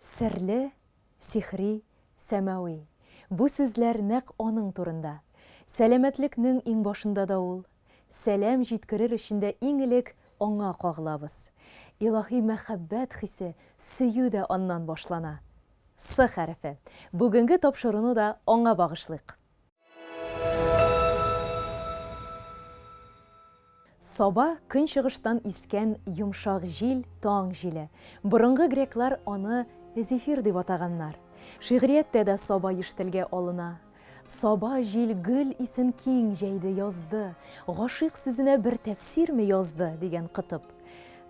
Серле, сихри, сәмави. Бу сүзләр нәкъ аның турында. Сәламәтлекнең иң башында да ул. Сәлам җиткерер өчен дә иң элек аңа кагылабыз. Илаһи мәхәббәт хисе, сөю дә аннан башлана. С хәрефе. Бүгенге тапшыруны да аңа багышлыйк. Саба, көнчыгыштан искән йомшак җил, таң җиле. Борынгы греклар аны зефир дип атаганнар. Шигърияттә дә саба еш телгә алына. Саба җил гөл исен киң җәйде, язды, гашыйк сүзенә бер тәфсирме язды, дигән Котып.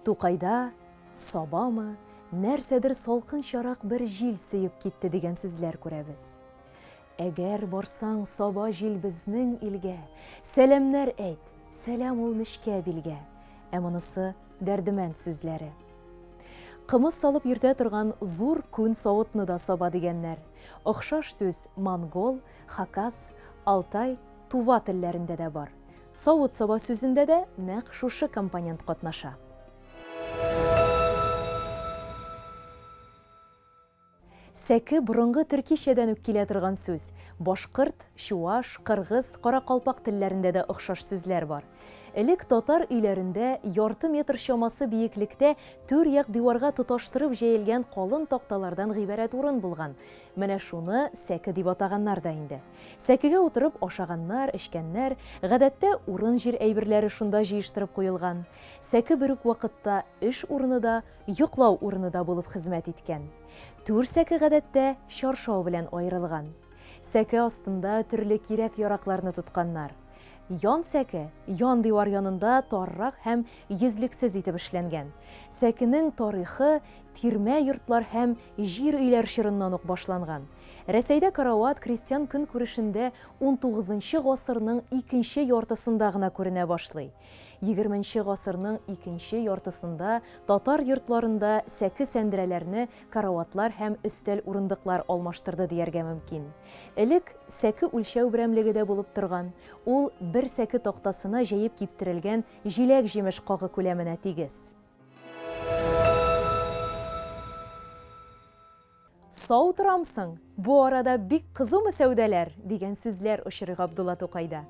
Тукайда сабамы, нәрсәдер салкынчарак бер җил сөеп китте дигән сүзләр күрәбез. Әгәр барсаң саба җил безнең илгә, Сәламнәр әйт, сәлам ул нечкә билгә. Ә монысы Дәрдемәнд сүзләре. Кымыз салып йөртә торган зур күн савытны да саба дигәннәр. Охшаш сүз монгол, хакас, алтай, тува телләрендә дә бар. Савыт-саба сүзендә дә нәкъ шушы компонент катнаша. Сәке борынгы төркичәдән үк килә торган сүз. Башкорт, чуаш, кыргыз, каракалпак телләрендә дә охшаш сүзләр бар. Элек татар өйләрендә ярты метр чамасы биеклектә түр як диварга тоташтырып җәелгән калын такталардан гыйбарәт урын булган. Менә шуны сәке дип атаганнар да инде. Сәкегә утырып ашаганнар, эчкәннәр, гадәттә урын-җир әйберләре шунда җыештырып куелган. Сәке бер үк вакытта эш урыны да, йоклау урыны да булып хезмәт иткән. Түр сәке гадәттә чаршау белән аерылган. Сәке астында төрле кирәк-яракларны тотканнар. Ян сәке ян дивар янында таррак һәм йөзлексез итеп эшләнгән. Сәкенең тарихы тирмә йортлар һәм җир өйләр чорыннан ук башланган. Рәсәйдә карават крестьян көнкүрешендә унтугызынчы гасырның икенче яртысында гына күренә башлый. Егерменче гасырның икенче яртысында татар йортларында сәке-сәндерәләрне караватлар һәм өстәл-урындыклар алмаштырды дияргә мөмкин. Элек сәке үлчәү берәмлеге дә булып торган, ул бер сәке тактасына җәеп киптерелгән җиләк-җимеш кагы күләменә тигез. Сау торамсың? Бу арада бик кызумы сәүдәләр? дигән сүзләр очрый Габдулла Тукайда.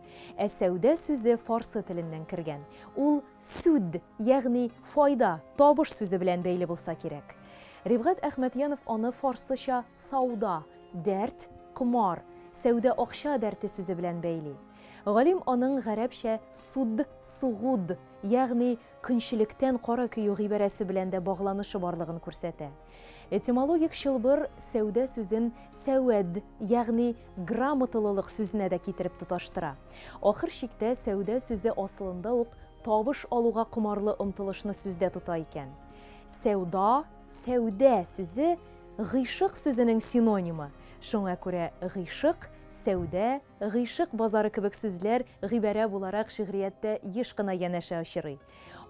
Ә сәүдә сүзе фарсы теленнән кергән. Ул сүд, ягъни файда, табыш сүзе белән бәйле булса кирәк. Рифгать Әхмәтьянов аны фарсыча сауда, дәрт, комар, сәүдә акча дәрте сүзе белән бәйли. Галим аның гарәпчә суд, сугуд, ягъни көнчелектән кара көю гыйбарәсе белән дә багланышы барлыгын күрсәтә. Этимологик чылбыр сәүдә сүзен сәвәд, ягъни грамоталылык сүзенә дә китереп тоташтыра. Ахыр чиктә сәүдә сүзе асылында ук табыш алуга комарлы омтылышны сүздә тота икән. Сәүда, сәүдә сүзе гыйшык сүзенең синонимы, шуңа күрә гыйшык, сәүдә, Гыйшык базары кебек сүзләр гыйбарә буларак шигърияттә еш кына янәшә очрый.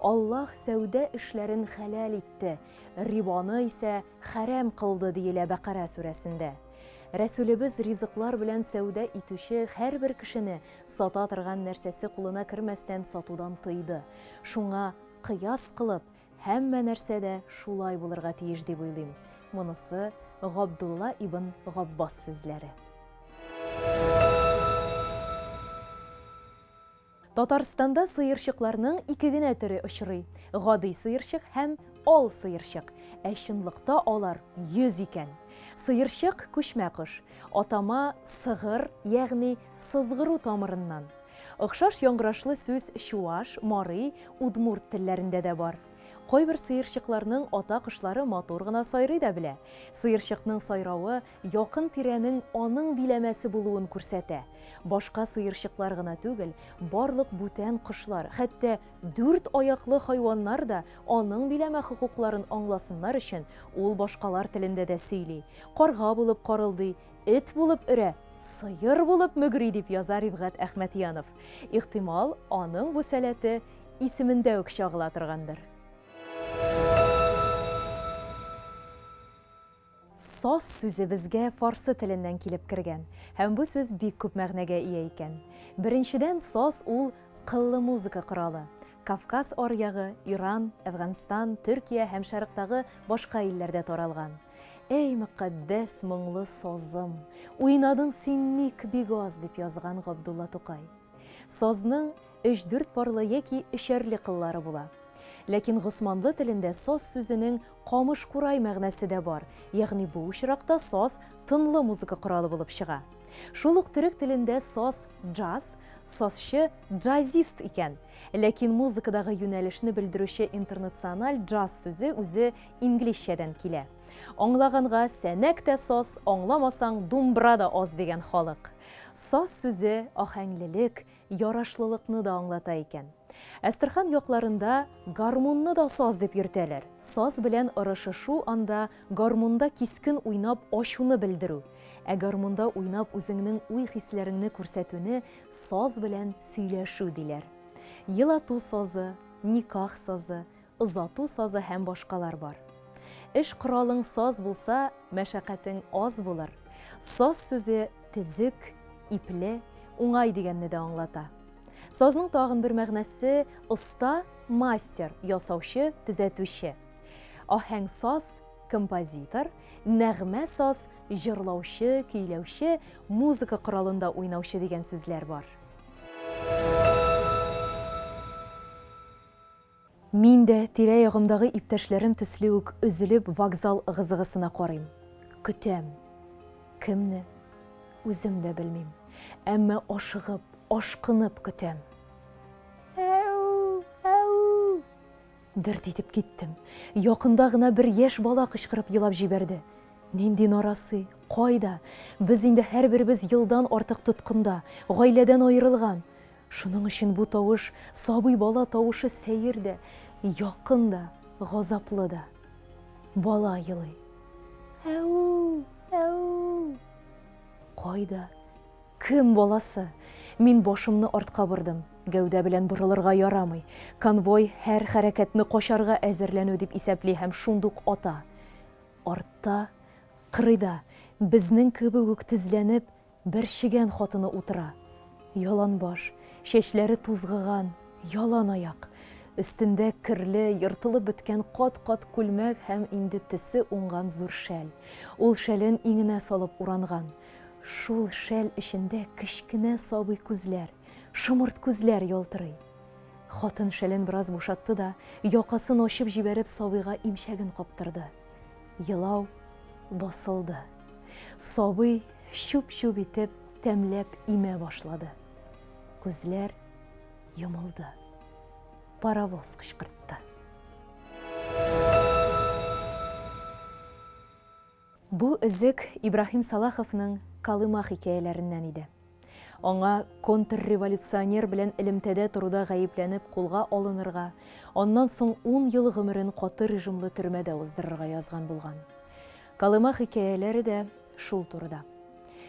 Аллаһ сәүдә эшләрен хәләл итте, рибаны исә хәрам кылды, диелә Бәкара сүрәсендә. Рәсүлебез ризыклар белән сәүдә итүче һәрбер кешене сата торган нәрсәсе кулына кермәстән сатудан тыйды. Шуңа кыяс кылып, Һәммә нәрсә дә шулай булырга тиеш дип уйлыйм. Монысы Габдулла ибн Габбас сүзләре. Татарстанда сыерчыкларның ике генә төре очрый, гади сыерчык һәм ал сыерчык. Ә чынлыкта алар 100 икән. Сыерчык, күчмә кош. Атама сыгыр, ягъни сызгыру тамырыннан. Охшаш яңгырашлы сүз чуаш, мари, удмурт телләрендә дә бар. Кайбер сыерчыкларның ата кошлары матур гына сайрый да белә. Сыерчыкның сайравы якын-тирәнең аның биләмәсе булуын күрсәтә. Башка сыерчыклар гына түгел, барлык бүтән кошлар, хәтта дүрт аяклы хайваннар да аның биләмә хокукларын аңласыннар өчен, ул башкалар телендә дә сөйли. Карга булып карылдый, Эт булып өрә, сыер булып мөгри, дип яза Рифгать Әхмәтьянов. Ихтимал, аның бу сәләте исемендә үк чагыла торгандыр. Саз сүзе безгә фарсы теленнән килеп кергән һәм бу сүз бик күп мәгънәгә ия икән. Беренчедән, саз ул кыллы музыка коралы. Кавказ аръягы, Иран, Әфганстан, Төркия һәм Шәрыкътагы башка илләрдә таралган. Әй, мөкатдәс моңлы сазым, уйнадың син ник бик аз, дип язган Габдулла Тукай. Сазның өч-дүрт парлы яки өчәрле кыллары була. Ләкин госманлы телендә саз сүзенең камыш курай мәгънәсе дә бар, ягъни бу очракта саз тынлы музыка коралы булып чыга. Шул ук төрек телендә саз джаз, сазчы джазист икән. Ләкин музыкадагы юнәлешне белдерүче интернациональ джаз сүзе үзе инглизчәдән килә. Аңлаганга сәнәк тә саз, аңламасаң, думбра да аз дигән халык. Саз сүзе аһәңлелек, ярашлылыкны да аңлата икән. Әстерхан якларында гармунны да саз дип йөртәләр. Саз белән ырышышу анда гармунда кискен уйнап ачуны белдерү. Ә гармунда уйнап үзеңнең уй-хисләреңне күрсәтүне саз белән сөйләшү диләр. Елату сазы, никах сазы, озату сазы һәм башкалар бар. Эш коралың саз булса, мәшәкатең аз булыр. Саз сүзе төзек, ипле, уңай дигәнне дә аңлата. Сазның тагын бер мәгънәсе, оста, мастер, ясаучы, төзәтүче. Аһәң саз, композитор, нәгъмә саз, җырлаучы, көйләүче, музыка коралында уйнаучы дигән сүзләр бар. Мин дә, тирә-ягымдагы иптәшләрем төсле үк, өзелеп вокзал ыгы-зыгысына карыйм. Көтәм. Кемне? Үзем дә белмим. Әмма ашыгып, ашкынып көтәм. Әү! Әү! Дерт итеп киттем. Якында гына бер яшь бала кычкырып елап җибәрде. Нинди нарасый? Кайда? Без инде һәрберебез елдан артык тоткында, гаиләдән аерылган. Шуның өчен бу тавыш, сабый бала тавышы сәер дә, якын да, газаплы да. Бала елый. Әү, әү. Кайда? Кем баласы? Мин башымны артка бордым. Гәүдә белән борылырга ярамый. Конвой һәр хәрәкәтне качарга әзерләнү дип исәпли һәм шундук ата. Артта, кырыйда, безнең кебек үк тезләнеп, Бер чегән хатыны утыра. Яланбаш, чәчләре тузгыган, ялан аяк. Өстендә керле, ертылып беткән кат-кат күлмәк һәм инде төсе уңган зур шәл. Ул шәлен иңенә салып уранган. Шул шәл эчендә кечкенә сабый күзләр, шомырт күзләр ялтырый. Хатын шәлен бераз бушатты да, якасын ачып җибәреп, сабыйга имчәген каптырды. Елау басылды. Сабый чүп-чүп итеп, тәмләп имә башлады. Күзләр йомылды. Паровоз кычкыртты. Бу өзек Ибраһим Салаховның Колыма хикәяләреннән иде. Аңа контрреволюционер белән элемтәдә торуда гаепләнеп кулга алынырга, аннан соң ун ел гомерен каты режимлы төрмәдә уздырырга язган булган. Колыма хикәяләре дә шул турыда.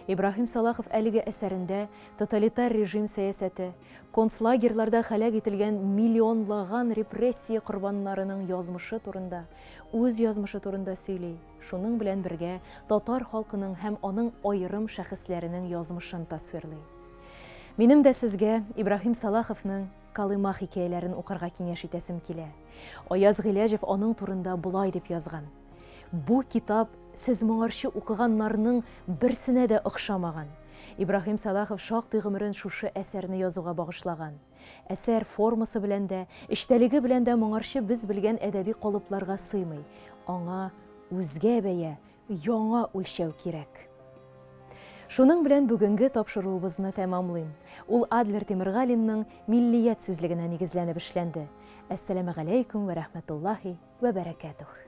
Ибраһим Салахов әлеге әсәрендә тоталитар режим сәясәте, концлагерьларда һәлак ителгән миллионлаган репрессия корбаннарының язмышы турында, үз язмышы турында сөйли, шуның белән бергә татар халкының һәм аның аерым шәхесләренең язмышын тасвирлый. Минем дә сезгә Ибраһим Салаховның Колыма хикәяләрен укырга киңәш итәсем килә. Аяз Гыйләҗев аның турында болай дип язган. Бу китап сез моңарчы укыганнарның берсенә дә охшамаган. Ибраһим Сәлахов шактый гомерен шушы әсәрне язуга багышлаган. Әсәр формасы белән дә, эчтәлеге белән дә моңарчы без белгән әдәби калыпларга сыймый. Аңа үзгә бәя, яңа үлчәү кирәк. Шуның белән бүгенге тапшыруыбызны тәмамлыйм. Ул Адлер Тимергалинның Миллият сүзлегенә нигезләнеп эшләнде. Әссәламегаләйкүм вә рәхмәтуллаһи вә бәрәкәтүһ.